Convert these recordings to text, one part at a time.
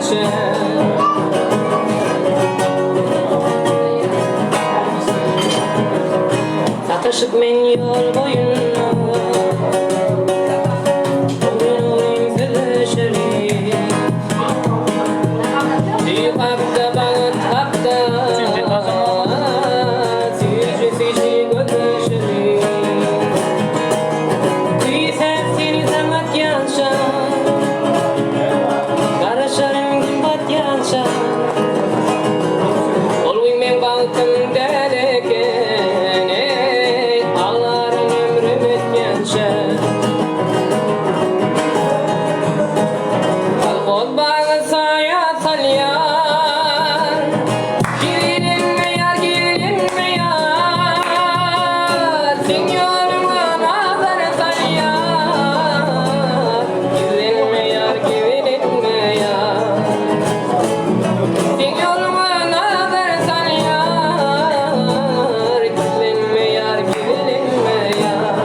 gitýänçä. Sataşyp men ýol boýunda Ogryn-ogryn sözleşeli. Söýgi hakda, bagt hakda Süýji-süýji gürleşeli. Küýsäp seni daň atýança, Garaşaryn gün batýança. Ol gün meň bagtym däl eken, eý, Aglaryn ömrüm ötýänçä. Kolhoz bagy saýa salýar, Gizlenmeýär, gizlenmeýär, Seň ýoluňa nazar salýar, Gizlenmeýär, gizlenmeýär. Seň ýoluňa nazar salýar, Gizlenmeýär, gizlenmeýär.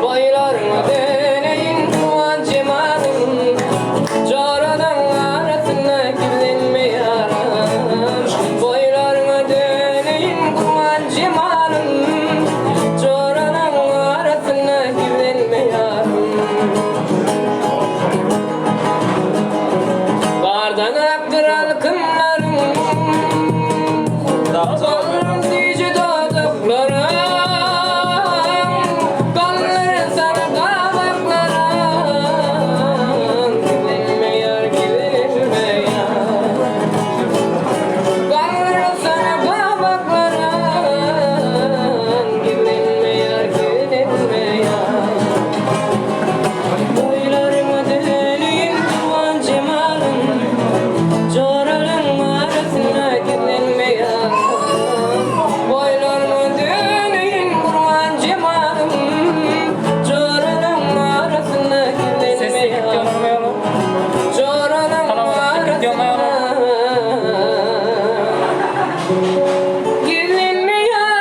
Boýlaryňa döneýin juwan jemalyň, Joralaň arasynda gizlenme ýaram. Boýlaryňa döneýin juwan jemalyň, Joralaň arasynda gizlenme ýaram. Gardan akdyr alkymlaryň, Ballarym süýji dodaklaryň, Galdyr sary gabaklaryň, Gizlenmeýär, gizlenmeýär. Galdyr sary gabaklaryň, Gizlenmeýär, gizlenmeýär. Boýlaryňa döneýin juwan jemalyň, Joralaň arasynda gizlenme ýar. Boýlaryňa döneýin gurban jemalyň, Joralaň arasynda gizlenme ýar. Joralaň arasynda gizlenme ýar.